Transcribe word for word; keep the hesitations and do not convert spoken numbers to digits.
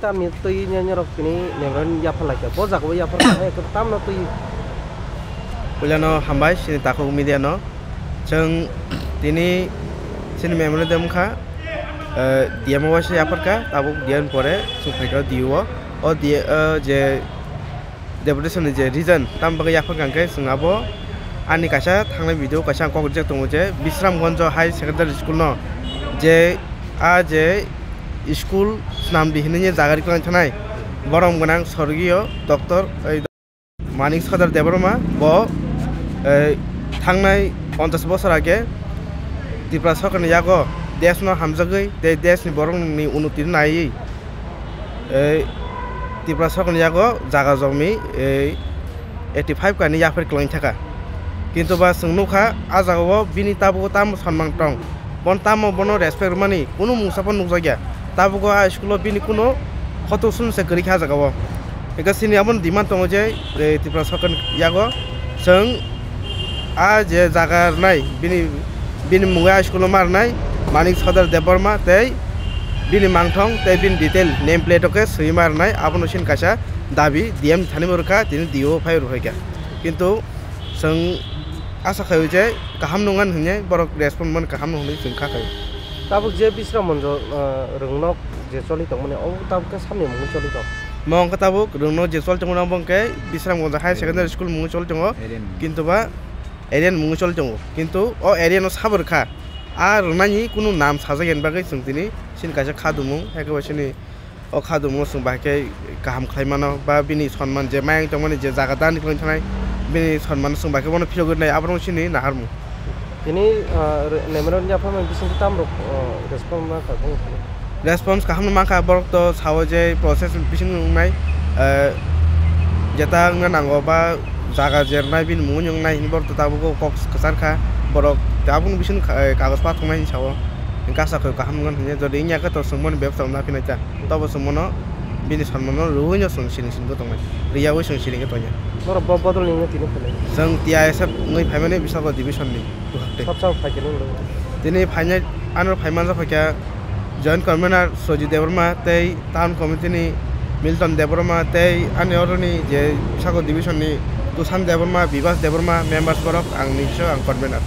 Tamni twi nini rok tini memorandum yaphar laikha. Bo jaga o yaphar kha, ekdom tamno twi. Puilano hambai chini takhuk media no. Chwng tini chini memorandum kha, eh, D M o waisa yaphar kha, tabuk D M pore chwng phaikha D O o. O D-, eh, je Deputation ni je reason tam bagwi yaphar kha hwnkhe, chwng abo ani kaisa thangnai video kaisa ang kok rijak tongo je Bisramganj High Secondary School no je a je school swnamdi hinwi jaga riklang thanai borom gwnang sorgiyo Doctor Manik Sodar Debbarma bo, eh, thangnai ponchash bosor age Tripura sorkarni yago deshno hamjagwi tei deshni borokni unnoti naiwi, eh, Tripura sorkarni yago jaga jogni, eh, eighty five kani yaphar kwlwng thaka. Kintu ba chwng nukha, a jagao bini tabuk tamo sonman tong, bon tamo bono respect rwmani kunu mungsa phano nukjakya. Tabuk a school o bini kunu khoto sum se kwrwi kha a jagao. Eka sini aboni demand tongo je, eh, Tripura sorkarni yago chwng a je jaga rwnai bini, bini mungwi a school o ma rwnai Manik Sodar Debbarma tei bini mangthong tei bini detail name plate o khe swiwi ma rwnai, abono sin kaisa dabi D M thani bo rwkha, tini D O phai rwkha. Kintu chwng asa khaio je kaham nungani hinwi borok respond man kaham nung hinwi chwng kha khaio. Tabuk je Bisramganj, ah, Rwngnok je choli tongmani, obo tabuk khe samni mungwi choli tong? Mo wngkha tabuk Rwngnok je choli tongmani, obo wngkhe Bisramganj Higher Secondary School mungwi choli tongo. Area ni mung. Kintu ba area ni mungwi choli tongo. Kintu o area no sabo rwkha. A rwnani kunu nam sajak yani bagwi chwng tini chini kaisa khadumung, haikhe ba chini o khadumung chwng bahai khe kaham khlai mano, ba bini sonman je mayang tongmani je jaga dani kwlwng thanai, bini sonman chwng bahai khe bono philogwi nai, abono chini naharmung. Tini, ah, re-, memorandum yaphar mani bisingtwi tamrok, ah, response mankha boni thani? Response kaham no mankha, borok to sao je process bising wngnai, ah, jeta wngna nango ba jaga je rwnai bini mungwi wngnai hinwi borok to tabuk kok kwchar kha, borok tabukni bising kha-, kagoj pathoknai hinwi sao. Hwnkhe asa khe kaham wngkha hinwi, jodi wngya khe to chwng bono bebsa wngna phinai ta. Tobo chwng bono bini sonmano rwui no chwng siling siling bo tongnai. Rwyaui chwng siling khe tongya. Norok bo bodol ni wngwi tini phailai? Chwng T I S F wngwi phaimani Biswanath division ni buhak tei. Sab sabo phaikhe nung rw? Tini phainai ano phaimanjak phaikha Joint Convener Sojit Debbarma tei Town Committee ni Milton Debbarma tei ani oroni je Biswanath division ni Tushan Debbarma, Bibas Debbarma members borok ang niso ang convener.